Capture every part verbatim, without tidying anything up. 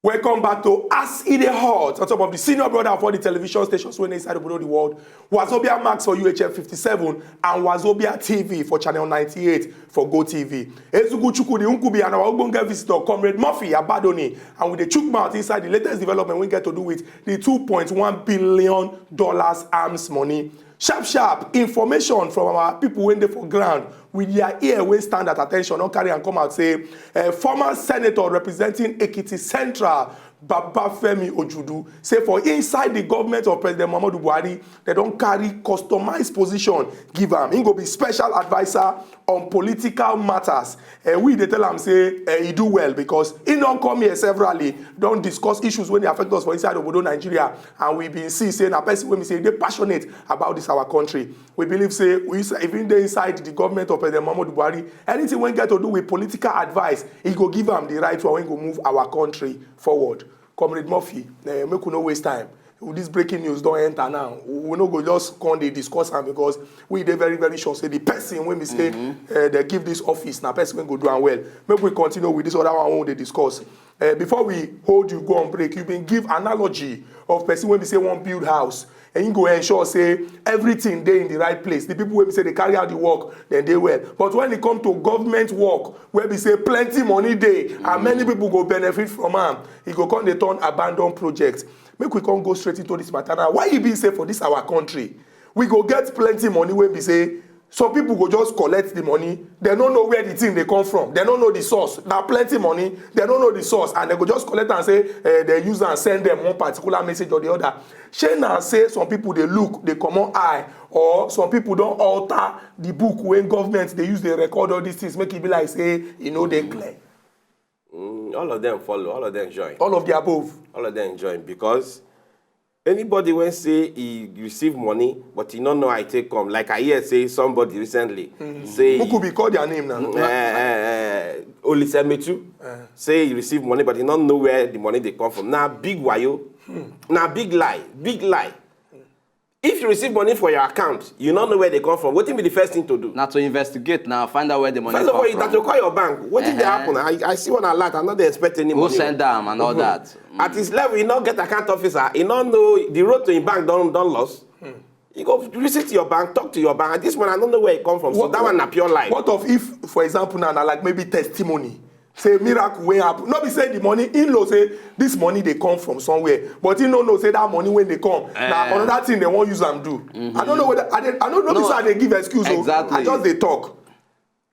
Welcome back to As E Dey Hot on top of the senior brother of all the television stations wey dey inside obodo the world, Wazobia Max for U H F fifty-seven and Wazobia T V for channel ninety-eight for Go T V. Ezugu Chukwu the Nkubi and our ogbonge visitor, Comrade Murphy Abadoni, and we dey chook mouth inside the latest development wey get to do with the two point one billion dollars arms money. Sharp sharp information from our people wey dey for ground with their ear wey stand at attention don carry am come out say, eh, former senator representing Ekiti Central, Babafemi Ojudu, say for inside the government of President Muhammadu Buhari, they don carry customized position give am. He go be special adviser on political matters. Eh, we dey tell am say, eh, he do well because he don come here severally, don discuss issues wey dey affect us for inside obodo Nigeria, and we been see say na person wey be say dey passionate about this our country. We believe say we, if he dey inside the government of President Muhammadu Buhari, anything wey get to do with political advice, he go give am the right one wey go move our country forward. Comrade Murphy, eh, make we no waste time. This breaking news don enter now. We no go just come dey discuss am because we dey very, very sure say the person wey be say, eh, they give this office na person wey go do am well. Make we continue with this other one wey we dey discuss. Eh, before we hold you go on break, you been give analogy of person wey be say wan build house, and he go ensure say everything dey in the right place. The people wey be say dey carry out the work, dem dey well. But when e come to government work, wey be say plenty money dey and many people go benefit from am, e go come dey turn abandon project. Make we come go straight into this matter now. Why e be say for this our country, we go get plenty money wey be say some people go just collect the money, dem no know where the thing dey come from, dem no know the source. Na plenty money, dem no know the source, and dem go just collect am say, eh, dem use am send dem one particular message or the other. Shey na say some people dey look, dey comot eye, or some people don alter the book wey government dey use dey record all these things, make e be like say e no dey clear? Mm, all of them follow, all of them join. All of the above. All of them join because anybody wey say he receive money but he no know how e take come, like I hear say somebody recently say Mukubi, call their name now. uh, uh, Olisemetu say he receive money but he no know where the money dey come from. Na big wayo, na big lie, big lie. If you receive money for your account, you no know where they come from, wetin be the first thing to do? Na to investigate now, find out where the money First of come all, you from. That to call your bank. Wetin dey Uh-huh. happen? I, I see one alert. I no dey expect any Who money. Send them and all that? At his level, he no get account officer. He no know the road to him bank don don lost. You go visit your bank, talk to your bank. This one, I don't know where it come from. So that one na pure lie. What of if, for example, now, na like maybe testimony? Say miracle wey happen. No be say the money, he know say this money dey come from somewhere, but he no know say that money wey dey come na Eh. another thing dem wan use am do. I don't know whether I, dey, I don't know. No, be say I dey give excuse o. Exactly. I just dey talk.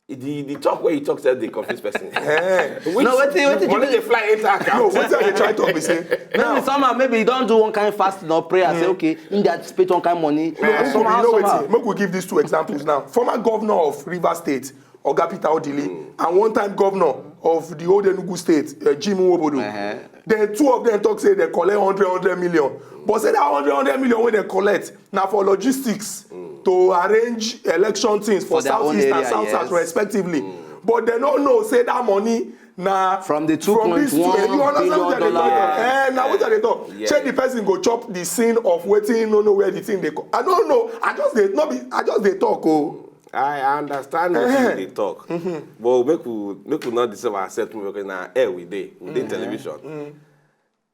The the talk wey you talk sef dey confuse person. Eh. Which No, wetin- wetin- money dey fly enter No, account? Wetin I dey try talk be say Maybe somehow, maybe he don do one kind fasting or prayer. Say, okay, he dey anticipate one kind money. No, Somehow, you know somehow. Wetin? Make we give these two examples now. Former governor of Rivers State, Oga Peter Odili, and one-time governor of the old Enugu State, uh, Jim Nwobodo. Uh-huh. Then two of them talk say they collect hundred, hundred million. But say that hundred, hundred million wey they collect na for logistics to arrange election things for, For their own Southeast and area, South South yes. Respectively. But they no know say that money na From the from these two. two point one You understand billion what I dey talk? dollar. Eh, na what I dey talk. Yeah. Shey the person go chop the sin of wetin no know where the thing dey come? I don't know. I just dey no be. I just dey talk o. I understand what Uh-huh. you dey talk. But make we make we not deceive ourselves too much because na air we dey, we dey television.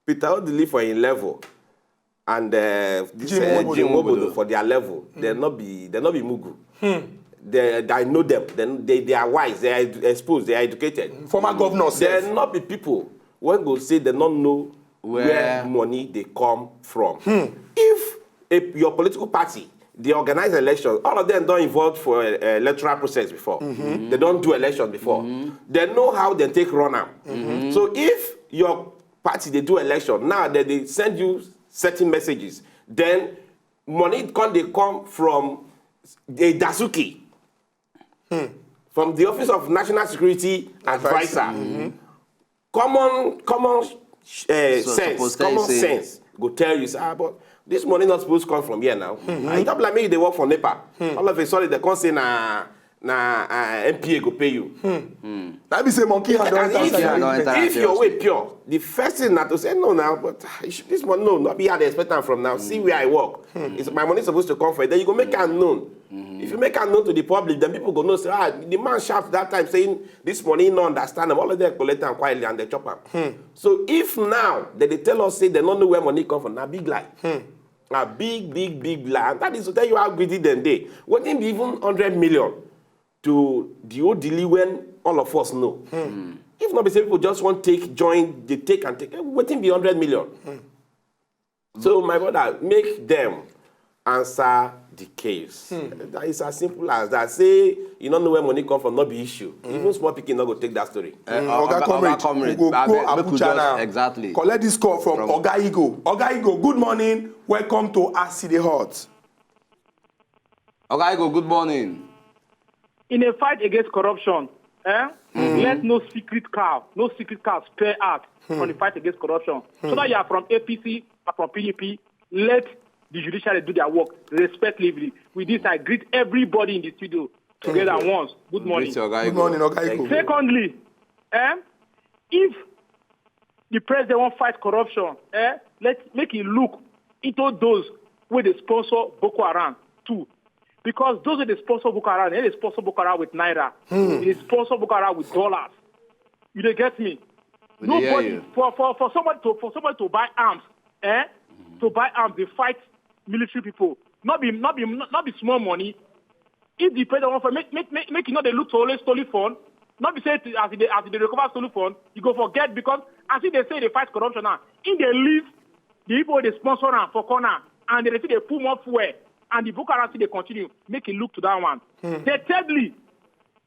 Peter Odili for him level and uh, this Jim uh, Nwobodo. Jim Nwobodo for their level, they not be they not be mugu. They, I know them. They, they they are wise. They are edu- exposed. They are educated. Former governor They sef. not be people when go say they not know where, Where? Money they come from. If a, your political party they organize election, all of them don't involved for uh, electoral process before. They don't do election before. They know how they take run am. So if your party they do election now, that they send you certain messages, then money come they come from the Dasuki, from the Office of National Security Advisor. Common common uh, So, sense, suppose tell you common say- sense go tell you say, ah, but this money not supposed to come from here now. And you don't blame me. They work for NEPA. All of a sudden they come say na na uh, M P A go pay you. Na be say monkey hand don And enter if, Yeah, inside no, the enter business. if your way pure, the first thing na to say no now, but ah, you should- this money no, not be how they expect am from now. See where I work. It's, my money supposed to come for it. Then you go make am known. If you make am known to the public, then people go know say, ah, the man shout that time saying this money, no understand am. All of them collect am quietly and they chop am. So if now they dey tell us say they no know where money come from, na big lie. Na big, big, big lie. And that is to tell you how greedy dem dey. Wetin be even hundred million to the Odili when all of us know? If not be say people just wan take, join, dey take and take, eh, wetin be hundred million? So my brother, make them answer the case. That is as simple as that. Say you no know where money come from, no be issue. Even small pikin no go take that story. Mm, Oga Comrade, we go go Abuja now. Exactly. Collect this call from Oga Igo. Oga Igo, good morning. Welcome to As E Dey Hot. Oga Igo, good morning. In a fight against corruption, eh? Let no secret cow, no secret cow spare out from the fight against corruption. So that you are from A P C, or from P D P, let the judiciary do their work respectively. With this, I greet everybody in the studio together once. Good morning. Greet Oga Good Igo. Morning, Oga Igo. Secondly, eh, if the president wan fight corruption, eh, let make e look into those wey dey sponsor Boko Haram too, because those wey dey sponsor Boko Haram, they dey sponsor Boko Haram with naira, they dey sponsor Boko Haram with dollars. You dey get me? We dey hear Nobody you. for for for somebody to for somebody to buy arms, eh, to buy arms dey fight military people. Not be not be not be small money. If the president wan fight, make make make make e no dey look to always stolen fund. Not be say as e dey as e dey recover stolen fund, e go forget, because as e dey say e dey fight corruption now, e dey leave the people wey dey sponsor am for corner, and they dey still dey put more fuel, and the Boko Haram still dey continue. Make e look to that one. Then thirdly,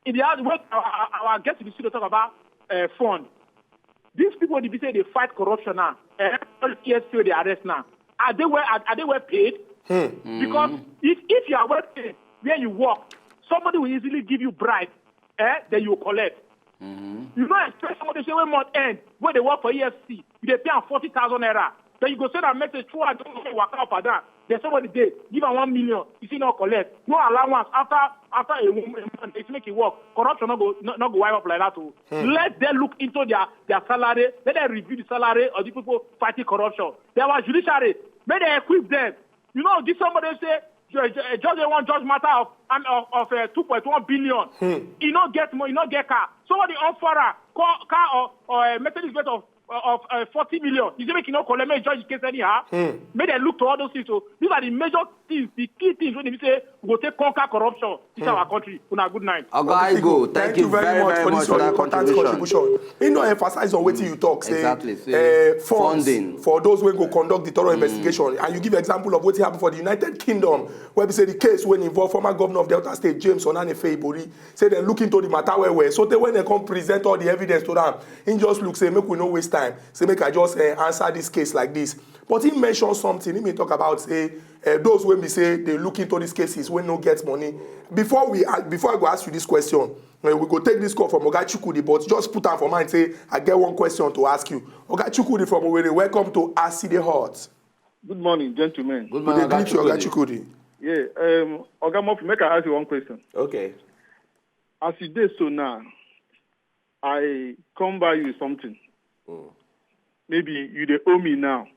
in the house wey our our our guest in the studio talk about uh, fund, these people wey be say dey fight corruption now, eh, all E F C C wey dey arrest now, are they well are, are they well paid? Because if if you are well paid where you work, somebody will easily give you bribe, eh, then you collect. You no expect somebody say when month end, wey dey work for E F C C, you dey pay am forty thousand naira. Then you go send am message through and don't waka up and down. Then somebody dey give am one million, you see no collect. No allowance after after a wo- a month, they make it work. Corruption no go no, no go wipe up like that. Oh, let them look into their their salary. Let them review the salary of the people fighting corruption. They our judiciary. Make them equip them. You know, this somebody say ju- ju- judge dey wan judge matter of um, of, of uh, two point one billion. He no get money, he no get car. Somebody offer am car, car or or uh, Mercedes Benz of of uh, forty million. You say make you no collect, make you judge the case anyhow. Make dem look to all those things. So these are the major things, the key things wey dey be say we go take conquer corruption in our country. Una good night. Oga Igo, thank you very, very much for this your important contribution. Contribution. You know, emphasize on wetin you talk. Say, Exactly, say uh, funds funding. For those wey go conduct the thorough investigation, and you give example of wetin happen for the United Kingdom, where we say the case wey involve former governor of Delta State, James Onanefeibori, say dem look into the matter well well. So tey when dem come present all the evidence to am, he just look say make we no waste time. Say make I just uh, answer this case like this. But he mention something. He been talk about say uh, those wey be say dey look into these cases wey no get money. Before we uh, before I go ask you this question, uh, we go take this call from Oga Chukwudi, but just put am for mind say I get one question to ask you. Oga Chukwudi from Owerri, welcome to As E Dey Hot. Good morning, gentlemen. Good We morning, dey Oga greet you, Oga Chukwudi. Chukwudi. Yeah, um, Oga Murphy, make I ask you one question. Okay. As you dey so now, I come buy you something. Maybe you dey owe me now.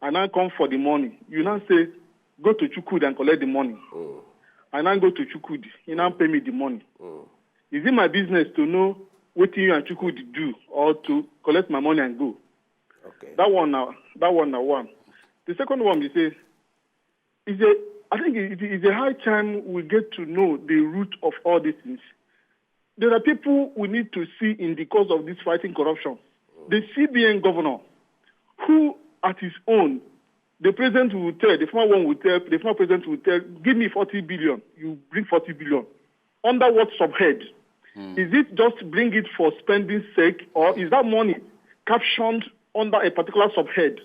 I now come for the money. You now say, go to Chukwudi and collect the money. I now go to Chukwudi. He now pay me the money. Is it my business to know wetin you and Chukwudi do or to collect my money and go? Okay. That one now, that one now one. The second one be say, is a, I think it is a high time we get to know the root of all these things. There are people we need to see in the cause of this fighting corruption. The C B N governor, who at his own, the president will tell, the former one will tell, the former president will tell, give me forty billion, you bring forty billion. Under what subhead? Is it just bring it for spending sake, or is that money captioned under a particular subhead?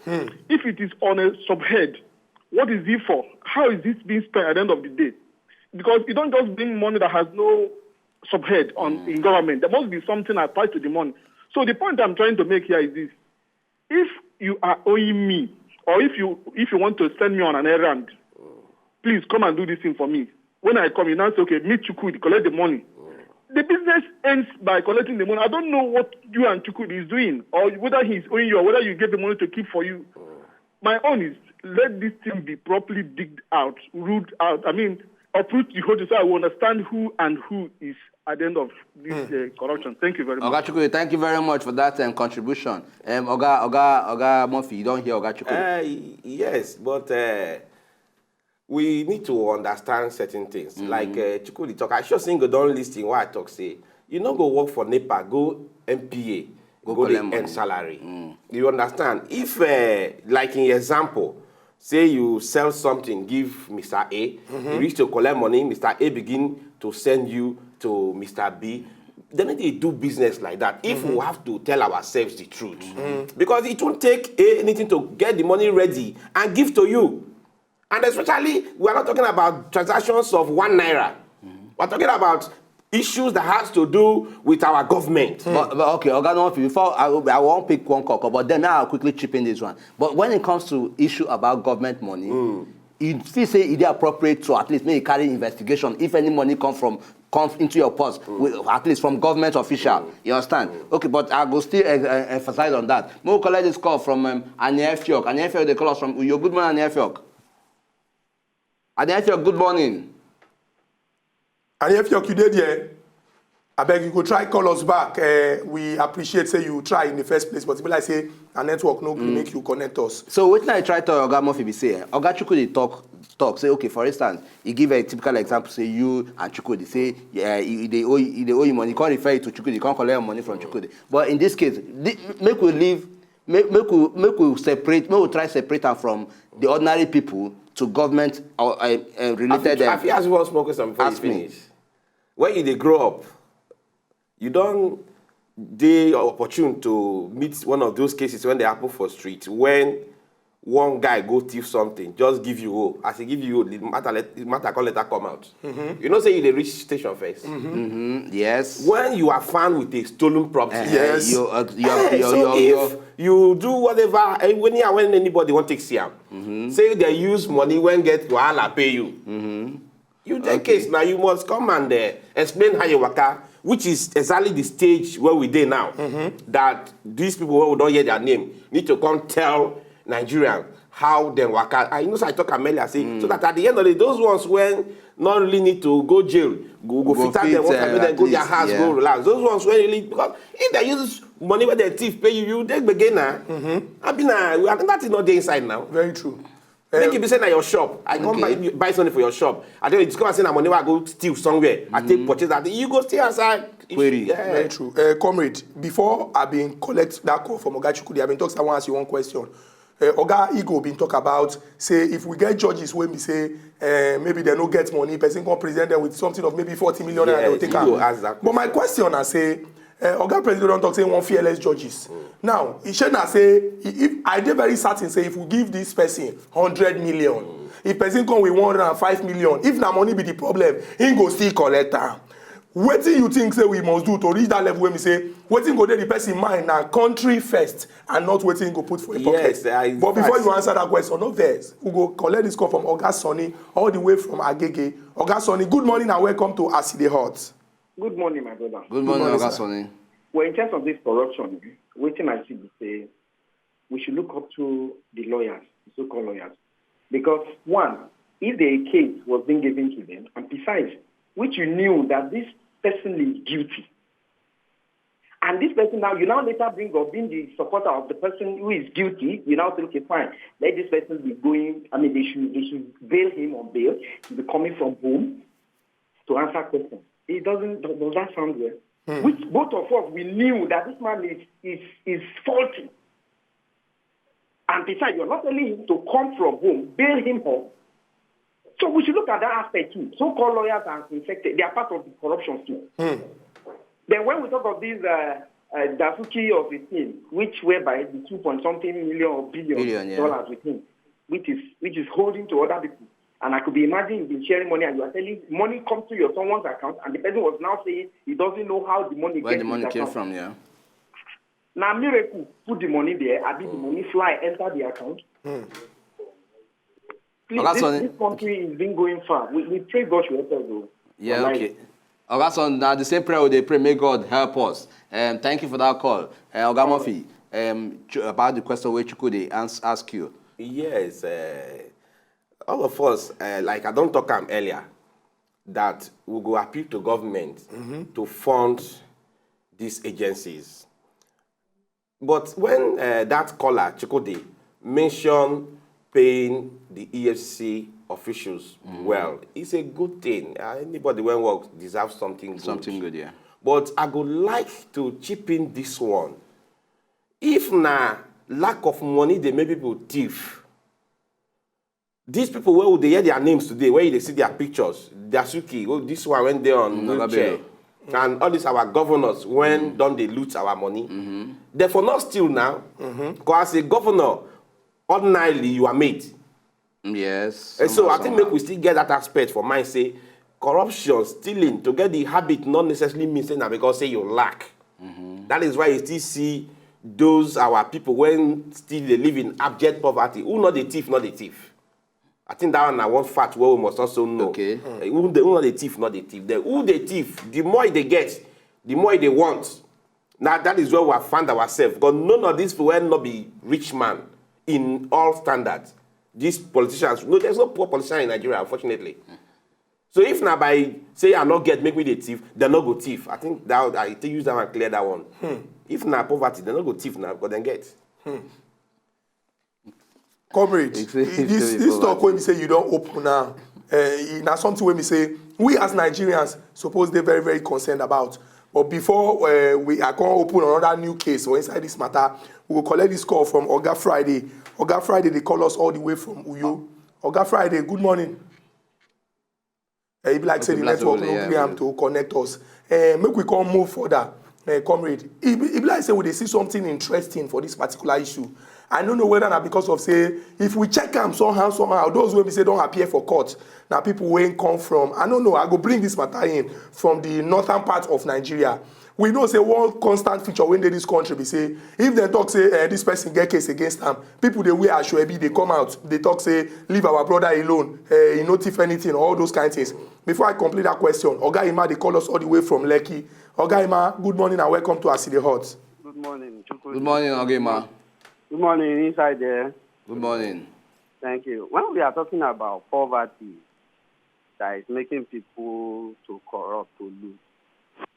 If it is on a subhead, what is it for? How is this being spent at the end of the day? Because you don't just bring money that has no subhead on in government. There must be something attached to the money. So the point I'm trying to make here is this. If you are owing me, or if you if you want to send me on an errand, please come and do this thing for me. When I come, you now say, okay, meet Chukwudi, collect the money. The business ends by collecting the money. I don't know what you and Chukwudi is doing, or whether he is owing you, or whether you get the money to keep for you. My own is, let this thing be properly digged out, ruled out. I mean, uproot the whole thing so I will understand who and who is at the end of this uh, corruption. Thank you very much. Oga Chukwudi, thank you very much for that um, contribution. Um, Oga, Oga, Oga Murphy, you don't hear Oga Chukwudi. Uh, yes, but uh, we need to understand certain things. Like uh, Chukwudi talk, I sure single don't listen what I talk say. You no go work for NEPA, go NPA, go, go dey collect earn money. Salary. You understand? If, uh, like in example, say you sell something, give Mister A, you reach to collect money, Mister A begin to send you to Mister B. Then they do business like that. If we have to tell ourselves the truth, because it won't take A anything to get the money ready and give to you. And especially, we are not talking about transactions of one naira. We're talking about issues that has to do with our government. But, but okay, Oga Murphy, before I, I won't pick one call, but then I'll quickly chip in this one. But when it comes to issue about government money, you feel say it is appropriate to at least make you carry investigation if any money come from comes into your purse, with, at least from government official. You understand? Okay, but I go still uh, uh, emphasize on that. Mo collect this call from um, Anie Fiok. Anie Fiok, they call us from Uyo. Good morning, Anie Fiok. Anie Fiok, good morning. And if you dey there, I beg you go try call us back. Uh, we appreciate say you try in the first place, but be like say our network no gree make you connect us. So wetin I try tell Oga Murphy be say, eh, Oga Chukwudi talk talk say, okay, for instance, he give a typical example say you and Chukwudi say, yeah, he, he dey owe he dey owe you money, he come refer you to Chukwudi, he come collect your money from Chukwudi. But in this case, thi- make we leave, make make we make we separate, make we try separate am from the ordinary people to government or uh, uh, I related. fit, I um, fit ask you one small question before you Ask me. finish. When you dey grow up, you don dey opportune to meet one of those cases when they happen for street when one guy go thief something, just give you hoe. As he give you hoe, the matter let the matter come later come out. You know say you dey reach station first. Mm, yes. When you are found with a stolen property, Eh, Yes. You, uh, you, are- Eh, you, so you, if you do whatever, eh, when you when anybody want take see am, say they use money when get wahala pay you. You take case now, you must come and uh, explain how you waka, which is exactly the stage where we dey now. That these people who don't hear their name need to come tell Nigerians how dem waka. I know say I talk am earlier say so that at the end of the day, those ones when not really need to go jail, go go Go fit out them fit, once uh, and then at go their least, house yeah. go relax. Those ones when really because if they use money wey dem thief pay you, you dey gbege na. I be na we are nothing no dey inside now. Very true. Make e be say na your shop. I come buy Okay. buy something for your shop. I tell you, discover say na money wey I go steal somewhere. I take purchase that. You go stay outside. Query. Yeah. Very true. Uh, comrade, before I been collect that call from Oga Chukwudi, I been talk say I wan ask you one question. Uh, Oga Igo been talk about say if we get judges wey be say uh, maybe they no get money, person come present them with something of maybe forty million naira, they will Yes, take you am. go ask that But my question na say, uh, Oga President don talk say one fearless judges. Now, e shey na say i- if I dey very certain say if we give this person hundred million, if person come with one hundred and five million, if na money be the problem, he go still collect am. Wetin you think say we must do to reach that level wey we say wetin go dey the person mind na country first and not wetin he go put for him pocket? Yes, I- But before facts. You answer that question, no vex. We go collect this call from Oga Sonny all the way from Agege. Oga Sonny, good morning and welcome to As E Dey Hot. Good morning, my brother. Good morning, morning, Oga sir. Sonny. Well, in terms of this corruption, eh, wetin I see be say we should look up to the lawyers, the so-called lawyers, because one, if the case was being given to them, and besides, which you knew that this person is guilty, and this person now, you now later bring up being the supporter of the person who is guilty, you now say, okay, fine, let this person be going, I mean, they should they should bail him on bail, he be coming from home to answer questions. It doesn't, does that sound well? Which both of us, we knew that this man is, is, is faulty. And besides, you're not telling him to come from home, bail him home. So we should look at that aspect too. So-called lawyers are infected. They are part of the corruption too. Then when we talk of this uh, uh, Dasuki of a thing, which whereby the two point something million or billion Billion, yeah. dollars with him, which is which is holding to other people. And I could be imagining you've been sharing money and you are telling money comes to your someone's account and the person was now saying he doesn't know how the money Where gets the to money his came account. From, yeah. Now miracle put the money there, I think the money fly enter the account. Please, Oga this, Sonny. This country is being going far. We, we pray God should help us though. Yeah, Wallahi. Okay. Oga Sonny, now the same prayer we dey pray, may God help us. Um, thank you for that call. Uh, Oga Murphy, um, Chu- about the question wey Chukwudi ans- ask you. Yes, uh, all of us, uh, like I don't talk am earlier. that we go appeal to government to fund these agencies. But when uh, that caller, Chikode, mentioned paying the E F C C officials well, it's a good thing. Uh, anybody when work deserves something good. Something good, yeah. But I would like to chip in this one. If na lack of money they make people thief, these people where would they hear their names today, where they see their pictures, Dasuki, oh, this one went there on Oga wheelchair, Bello. And all these our governors when don't they loot our money? Therefore, not still now. Because as a governor, ordinarily you are made. Yes. And so somehow, I think somehow. Make we still get that aspect for mind. Say corruption, stealing, to get the habit not necessarily mean say na because say you lack. That is why you still see those our people when still they live in abject poverty. Who not the thief, not the thief. I think that one na one fact where we must also know. Okay. Eh, Who the who not the thief, not the thief. The, who the thief, the more they get, the more they want. Now that is where we have found ourselves. Because none of these people will not be rich man in all standards. These politicians, no, there's no poor politician in Nigeria, unfortunately. So if now by say I not get, make me the thief, they not go thief. I think that I think use that one clear that one. If na poverty, they not go thief now because they get. Comrade, It's a- it's this a this talk poverty. When we say you don't open now, uh, na something when we say we as Nigerians suppose they very very concerned about. But before uh, we I can open another new case for inside this matter, we will collect this call from Oga Friday. Oga Friday, they call us all the way from Uyo. Oga Friday, good morning. Uh, e be like say the Oga Friday, network yeah, no gree am yeah. To connect us. Uh, make we come move further. Uh, comrade, e be, e be like say we dey see something interesting for this particular issue. I no know whether na because of say if we check am somehow somehow those wey be say don appear for court na people wey come from I no know I go bring this matter in from the northern part of Nigeria. We know say one constant feature wey dey this country be say if dem talk say eh, this person get case against am, people dey wear asoebi dey come out dey talk say leave our brother alone, eh, he no thief anything, all those kind things. Before I complete that question, Oga Ima dey call us all the way from Lekki. Oga Ima, good morning and welcome to As E Dey Hot. Good morning, Chukwu. Good morning, Oga Ima. Good morning, inside there. Good morning. Thank you. When we are talking about poverty that is making people to corrupt, to loot,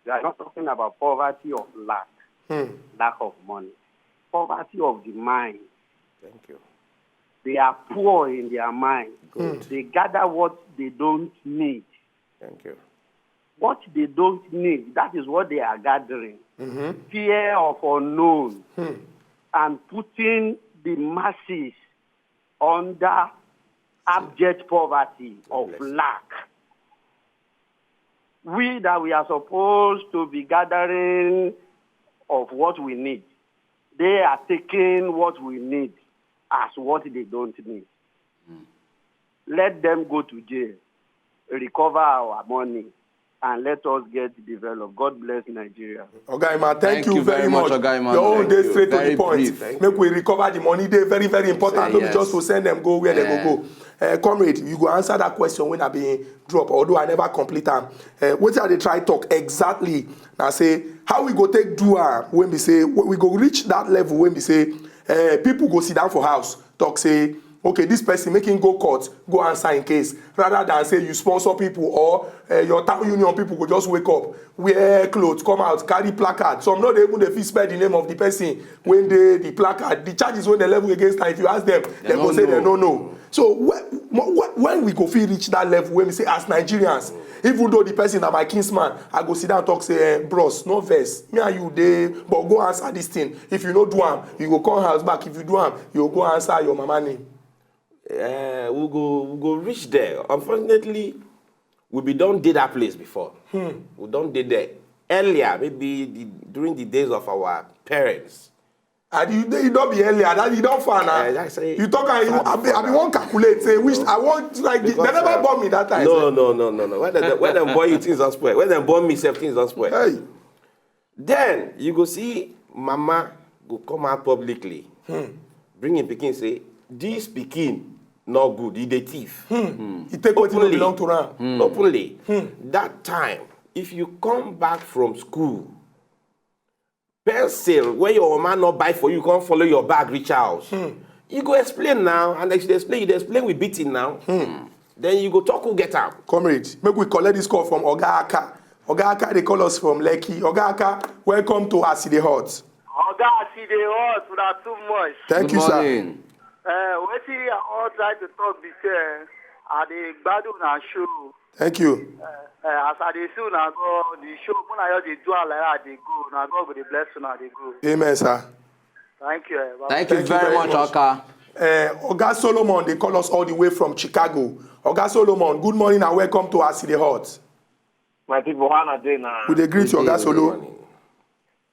we are not talking about poverty of lack, lack of money. Poverty of the mind. Thank you. They are poor in their mind. They gather what they don't need. Thank you. What they don't need, that is what they are gathering. Fear of unknown and putting the masses under abject poverty of Bless you. Lack. We that we are supposed to be gathering of what we need, they are taking what we need as what they don't need. Let them go to jail, recover our money, and let us get developed. God bless Nigeria. Oga Ima, thank you very much. Your own dey straight to the point. Make we recover the money dey very very important. No be just to send them go where they go go. Uh, comrade, you go answer that question when I be drop, although I never complete am. Uh, wetin I dey try talk exactly na say how we go take do am when we say we go reach that level when we say uh, people go sit down for house talk say okay this person make him go court go answer in case rather than say you sponsor people or uh, your town union people go just wake up wear cloth come out carry placard some no dey even dey fit spell the name of the person wey dey the placard the charges wey dem level against am if you ask them dem go say dem no know so when, when, when we go fit reach that level wey be say as Nigerians even though the person na my kinsman I go sit down talk say eh, bros no vex me and you dey but go answer this thing if you no do am you go come house back if you do am you go go answer your mama name. Uh, we go we go reach there. Unfortunately, we be don dey that place before. We don dey there earlier, maybe the, during the days of our parents. And you, you don be earlier, that you don far na. Eh, I say You talk and you, far I be, before I be now. One calculate say which I want like the, they Because, never uh, born me that time. No, no, no, no, no. When dem when dem born you, things don spoil. When dem born me, sef things don spoil. Hey, Then you go see mama go come out publicly, bring him pikin say this pikin no good, he dey thief. he take wetin no Openly. Belong to am. Openly. That time, if you come back from school, pencil wey your mama no buy for you come follow your bag reach house. You go explain now, and as you dey explain, you dey explain with beating now. Then you go talk who get am. Comrade, make we collect this call from Oga Aka. Oga Aka, they call us from Lekki. Oga Aka, welcome to As E Dey Hot. Oga, as e dey hot, una too much. Thank Good you, sir. Morning. Uh, wetin I wan try to talk be say, eh, I dey gbadun una show. Thank you. Uh, as I dey see una go the show, una just dey do am like that, dey go. Una God go dey bless una, dey go. Amen, sir. Thank you. Eh, bye. Thank you Thank you very very much, much. Oka. Uh, Oga Solomon, they call us all the way from Chicago. Oga Solomon, good morning and welcome to As E Dey Hot. My people, how are they now? We dey greet you, Oga Good Solo. morning.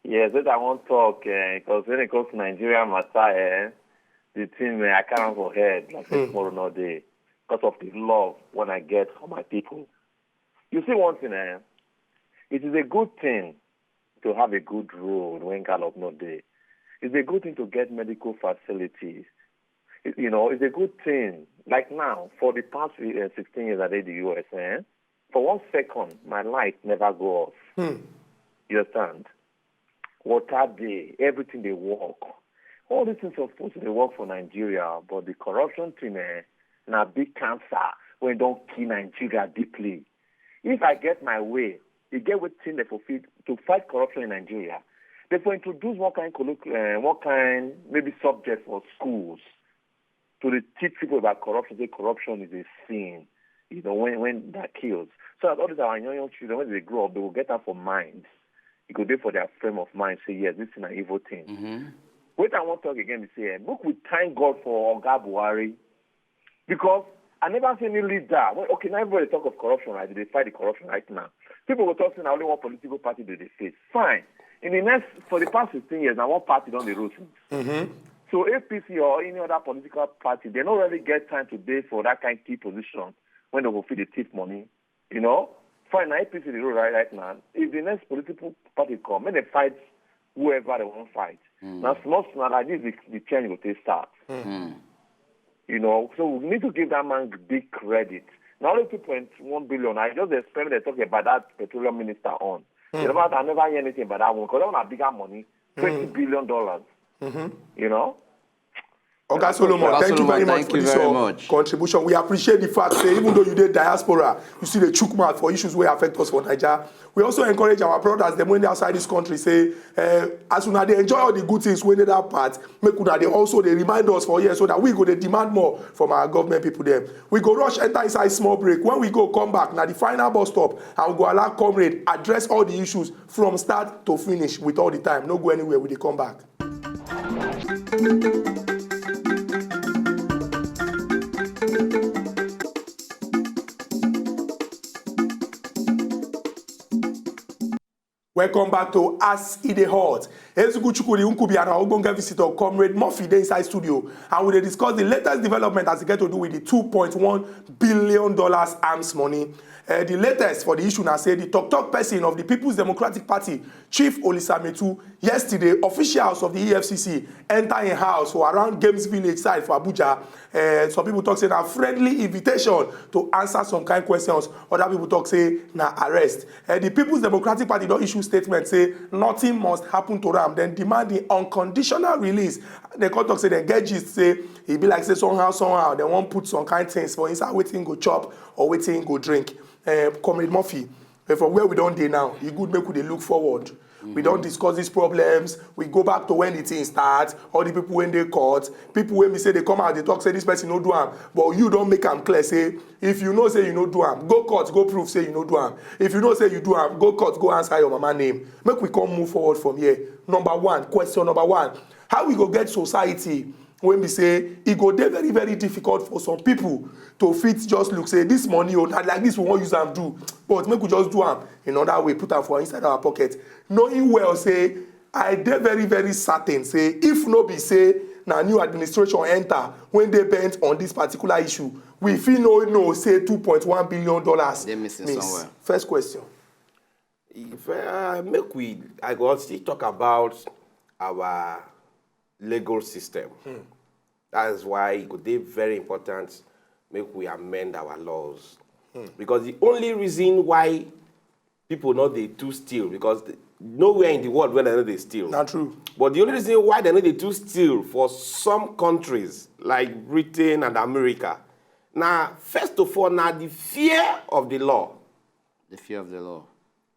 Yes, that I won't talk because when it comes to Nigeria matter, eh, the thing eh, I can't for head like say tomorrow no day because of the love when I get for my people. You see one thing, eh? It is a good thing to have a good road when gallop no day. It's a good thing to get medical facilities. It- you know, it's a good thing. Like now, for the past uh, sixteen years I did the U S, eh? For one second, my light never go off. You understand? Water day, everything they work. All these things are supposed to dey work for Nigeria, but the corruption thing, eh, na big cancer wey don kill Nigeria deeply. If I get my way, e get wetin dem for fit to fight corruption in Nigeria. Dem for introduce one kind colloquial, uh, one kind maybe subject for schools to dey teach people about corruption. Say corruption is a sin, you know, when when that kills. So that all these our young young children when they grow up, they will get that for mind. E go dey for their frame of mind. Say yes, this is an evil thing. Wetin I wan talk again be say, eh, make we thank God for Oga Buhari because I never see any leader. Well, okay, now everybody talk of corruption, right? They fight the corruption right now. People will talk say na only one political party do they face. Fine. In the next, for the past fifteen years, now one party don dey rule since. So A P C or any other political party, they don't really get time to dey for that kind key position when they go fit dey thief money. You know, fine, na A P C dey rule right, right now. If the next political party come, make dem fight whoever they wan fight. Na small small like this the, the change go take start. You know, so we need to give that man big credit. Na only two point one billion. I just experiment they talk about that petroleum minister on. You know, I never hear anything about that one because that one na bigger money, twenty billion dollars. You know, Oga Solomon, Oga thank you very Solomon, much thank for you this very uh, much. Contribution. We appreciate the fact say even though you dey diaspora, you still dey chook mouth for issues wey affect us for Naija. We also encourage our brothers dem wey dey outside this country say uh, as una dey enjoy all the good things wey dey that part, make una dey also dey remind us for here so that we go dey demand more from our government people dem. We go rush enter inside small break. When we go come back, na the final bus stop and we go allow comrade address all the issues from start to finish with all the time. No go anywhere, we dey come back. Welcome back to As E Dey Hot. Ezugu Chukwudi Nkubi and our ogbonge visitor, Comrade Murphy, dey inside studio, and we dey discuss the latest development as e get to do with the two point one billion dollars arms money. Uh, the latest for the issue na say the talk talk person of the People's Democratic Party, Chief Olisametu, yesterday, officials of the E F C C enter im house for around Games Village side for Abuja. Uh, some people talk say na friendly invitation to answer some kind questions. Other people talk say na arrest. Uh, the People's Democratic Party don issue statement say nothing must happen to am. Dem demand the unconditional release. Dem come talk say dem get gist say e be like say somehow somehow dem wan put some kind things for inside wetin go chop or wetin go drink. Uh, Comrade Murphy, uh, for where we don dey now, e good make we dey look forward. We don discuss these problems. We go back to when the thing start. All the people wey dey court, people wey be say dey come out dey talk say this person no do am, but you don make am clear say if you know say you no do am, go court go prove say you no do am. If you know say you do am, go court go answer your mama name. Make we come move forward from here. Number one, question number one: how we go get society wey be say e go dey very very difficult for some people to fit just look say this money o na like this we wan use am do, but make we just do am in another way, put am for inside our pocket, knowing well say I dey very very certain say if no be say na new administration enter wey dey bent on this particular issue, we fit no know say two point one billion dollars Dey missing miss. Somewhere. First question. If uh, make we, I go still talk about our legal system. That is why it could be very important make we amend our laws. Because the only reason why people not they too steal, because the, nowhere in the world where they know they steal. Na true. But the only reason why they know they too steal for some countries like Britain and America Now, first of all, now the fear of the law. The fear of the law.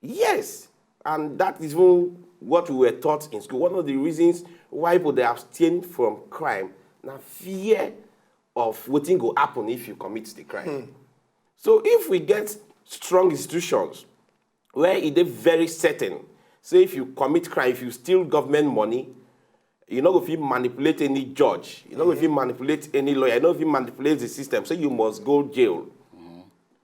Yes, and that is even what we were taught in school. One of the reasons why people they abstain from crime, now fear of what thing go happen if you commit the crime. So if we get strong institutions where it is very certain, say if you commit crime, if you steal government money, you no go fit manipulate any judge, you no go fit manipulate any lawyer, you no go fit manipulate the system, so you must go jail.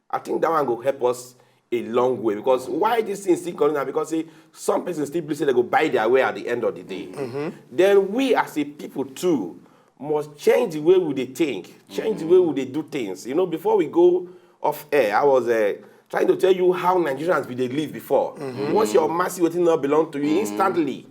I think that one go help us a long way, because why this thing still going on? Because say some persons still believe say they go buy their way at the end of the day. Then we as a people too must change the way we dey think, change the way we dey do things. You know, before we go off air, I was uh, trying to tell you how Nigerians be dey live before. Once your mercy wetin no belong to you, instantly,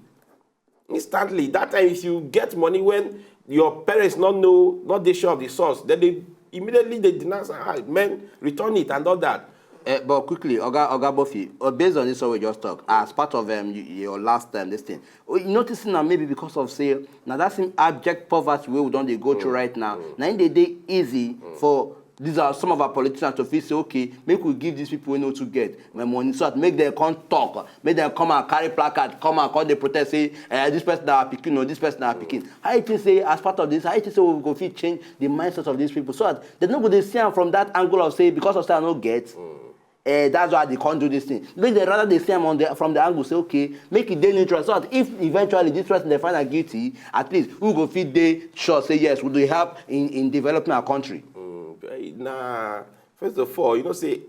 instantly. That time, if you get money when your parents not know, not dey sure of the source, then they immediately they denounce, ah, man, return it and all that. Uh, but quickly, Oga Oga Bofi, uh, based on this what we just talk, as part of um, y- your last time this thing, oh, you notice now maybe because of say now that same abject poverty where we don't they go through right now. Now in the day easy for these are some of our politicians to feel say okay, make we give these people we know to get my money so that make them come talk, make them come and carry placard, come and call the protest say eh, this person na picking or this person na picking. How you think say as part of this, how you think say we go fit change the mindset of these people so that they no go dey see am from that angle of say because of say I no get. Eh, that's why they can't do this thing. Make they rather they see am on the, from the angle say okay, make it dey neutral so that if eventually this person they find am guilty, at least we go fit dey sure say yes, we dey help in in developing our country. Mm, eh, na first of all, you know say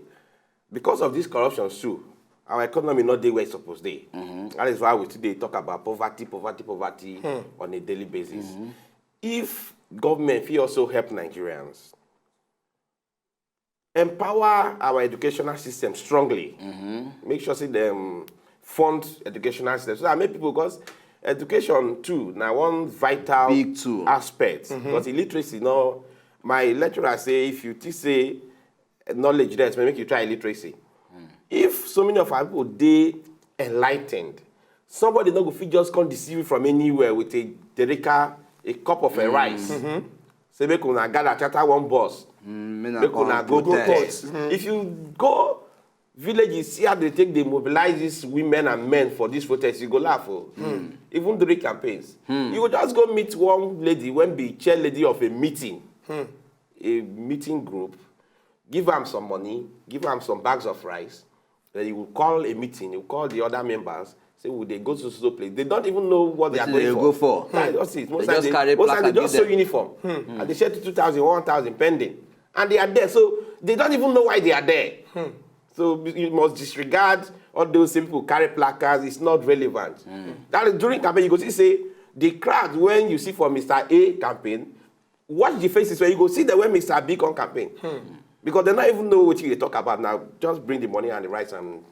because of this corruption too, our economy not dey where e suppose dey. That is why we today talk about poverty, poverty, poverty on a daily basis. If government fit also help Nigerians empower our educational system strongly, make sure say them fund educational system so that make people, because education too now one vital Big tool. Aspect, because illiteracy no, my lecturer say if you think say knowledge there, make you try illiteracy. If so many of our people dey enlightened, somebody no go fit just come deceive you from anywhere with a derica, a cup of a rice. Say make una gather, charter one bus, Mm, make una make come una go protest. Protest. If you go villages, see how they take dey mobilize these women and men for this protest, you go laugh o. Even during campaigns, you go just go meet one lady when be chair lady of a meeting, a meeting group, give am some money, give am some bags of rice, then you will call a meeting, you call the other members, say we dey go to so place. They don't even know what they are Wetin going they for. Go for? They just, see, most They times just they, carry most times they placard just give show uniform and they share two thousand, one thousand pending, and they are there. So they don't even know why they are there. So you must disregard all those people carry placards. It's not relevant. That is during campaign you go see say the crowd when you see for Mister A campaign, watch the faces when you go see them when Mister B come campaign. Because they don't even know what you talk about now. Just bring the money and the rice and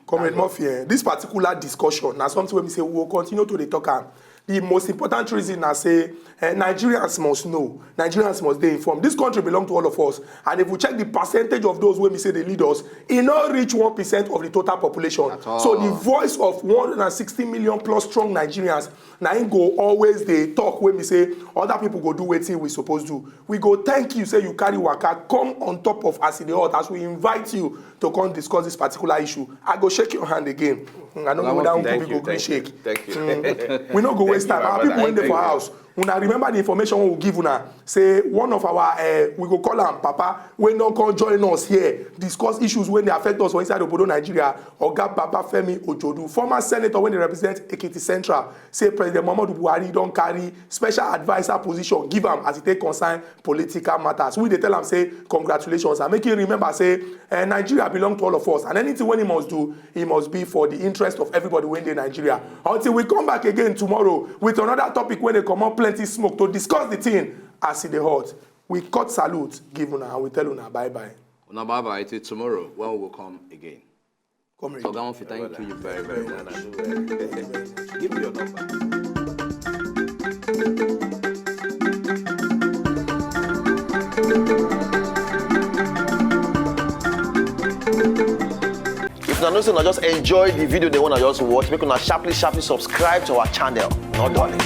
Comrade Murphy, eh, this particular discussion na something wey we say we will continue to dey talk am. The most important reason na say eh, Nigerians must know, Nigerians must dey informed. This country belong to all of us, and if we check the percentage of those wey be say dey lead us, e no reach one percent of the total population. At all. So the voice of one hundred and sixty million plus strong Nigerians na im go always dey talk wey be say other people go do wetin we suppose do. We go thank you say you carry waka come on top of As E Dey Hot as we invite you to come discuss this particular issue. I go shake your hand again. Mm, I no know whether Thank uncle Thank people you, gree thank you, shake. thank you. Mm, we no go waste Thank time. you, my Our people brother. wey dey for Thank you. House, una remember the information wey we give una say one of our uh, we go call am papa wey don come join us here discuss issues wey dey affect us for inside obodo Nigeria, Oga Babafemi Ojodu, former senator wey dey represent Ekiti Central, say President Muhammadu Buhari don carry special adviser position give am as e take concern political matters. We dey tell am say congratulations and make him remember say eh, Nigeria belong to all of us and anything wey he must do, e must be for the interest of everybody wey dey Nigeria. Until we come back again tomorrow with another topic wey dey comot plenty smoke to discuss the thing as e dey hot. We cut salute give una and we tell una bye bye. Una bye bye till tomorrow when we go come again. Comrade. Oga Murphy, thank you very very much. Give me your number. If una know say una just enjoy the video they wanna just watch, make una sharply sharply subscribe to our channel. No darling.